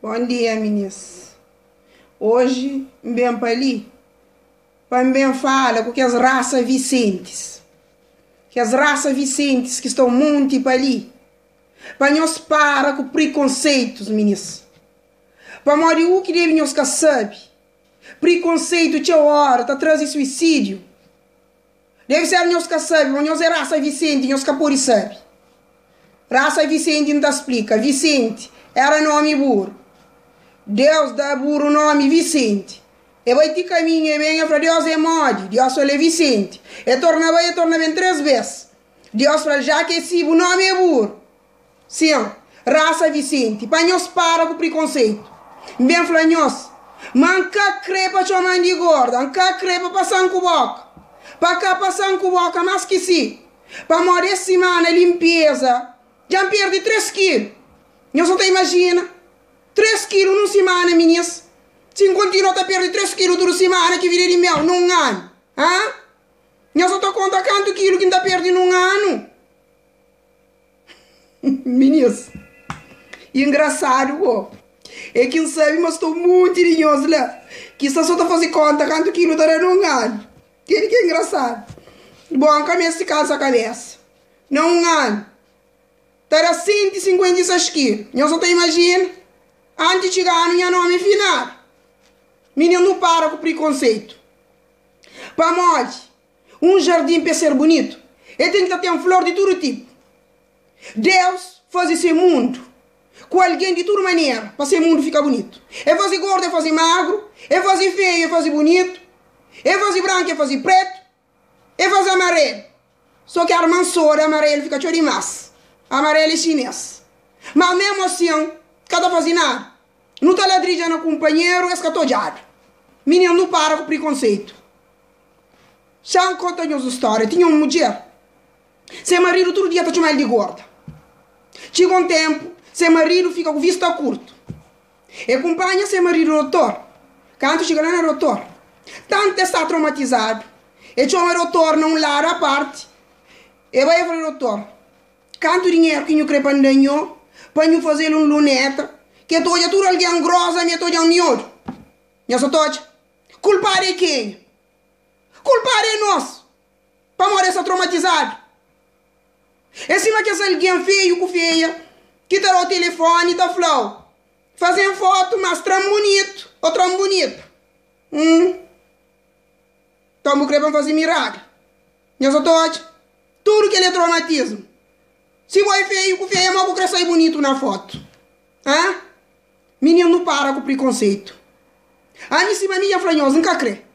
Bon dia minis. Oji N ben pa li pa N ben fala ku kes rasa Visentis. Kes rasa Visentis ki sta un monti pa li. Pa nhos para ku prikonseitus minis. Pamodi u ki debe nhos ka sabe, prikonseitu txeu ora ta traze suisidiu. Deve ser nhos ka sabe, ma nhos é rasa Vicente, nhos ka pode sabe. Rasa Vicente N ta splika, Vicente era nomi buru. Deus da buru nomi Vicente. E bai ti kaminhu, e ben, e fla, Deus é modi? Deus fla-l, é Vicente. E torna bai, e torna ben tres bes. Deus fla-l, Já ki é si, bu nomi é buru. Sin, rasa Vicente, pa nhos para ku prikonseitu. N ben fla nhos ma N ka kre pa txoma-m di gorda, N ka kre pa pasa-m ku boka. Pa ka pasa-m ku boka más ki si, pamodi es simana linpeza dja N perde 3 kilu. Nhos sa ta imajina? 3 kilu nun simana, minis? Si N kontinua ta perde 3 kilu tudu simana, ki vida di meu nun anu? Ha? Nhos sa ta konta kantu kilu ki N ta perde nun anu? Minis, engrasadu bo. É ki N sabe ma sta un monti di nhos la ki sta so ta faze konta kantu kilu ta da na un anu. Kel ki é engrasadu. Bo, N ka meste kansa kabesa. Na un anu, ta da 156 kilu. Nhos sa ta imajina? Anti txiga anu, nha nomi é finadu. Minis, nu para ku prikonseitu. Pamodi? Un jardin pa e ser bunitu, e ten ki ta ten flor di tudu tipu. Deus faze se mundu ku algen di tudu manera pa se mundu fika bunitu. E faze gordu, e faze magru, e faze feiu, e faze bunitu, e faze branku, e faze pretu, e faze amarelu. So ki arman soda amarelu fika txeu dimas. Amarelu é xines. Ma memu asin, ka ta faze nada. Nu ta ladridja na kunpanheru, es ka ta odjadu. Mininu, nu para ku prikonseitu. Xa N konta nhos un stória. Tinha un mudjer, se maridu tudu dia ta txoma-l di gorda. Txiga un ténpu, se maridu fika ku vista kurtu. E kunpanha se maridu dotor. Kantu txiga la na dotor, tantu e sta traumatizadu, e txoma dotor na un ladu apárti, e bai e fla dotor, Kantu dinheru ki nhu kre pa N da nho, pa nhu faze-l un luneta, ki e ta odja tudu algen gros, ami e ta odja-m miodu? Nha sa ta odja. Kulpadu é kenha? Kulpadu é nos, pamodi es sta traumatizadu. É sima kes algen feiu ku feia ki ta da-u telefoni ta fla-u, Faze-m fotu, mas tra-m bunitu ô tra-m bunita. Hum. Nton bu krê pa N faze milagri? Nhos sa ta odja tudu kel é traumatismu. Si bo é feiu ku feia, má bu krê sai bunitu na fotu? Hã? Mininu nu para ku prikonseitu. Ami sima mi dja fla nhos, N ka kre.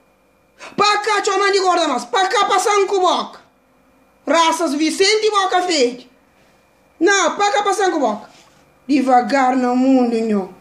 Pa ka txoman di gorda mas, pa ka pasan ku boka. Rasas Vicente boka fedi. Nau, pa ka pasan ku boka. Divagar na mundu nho.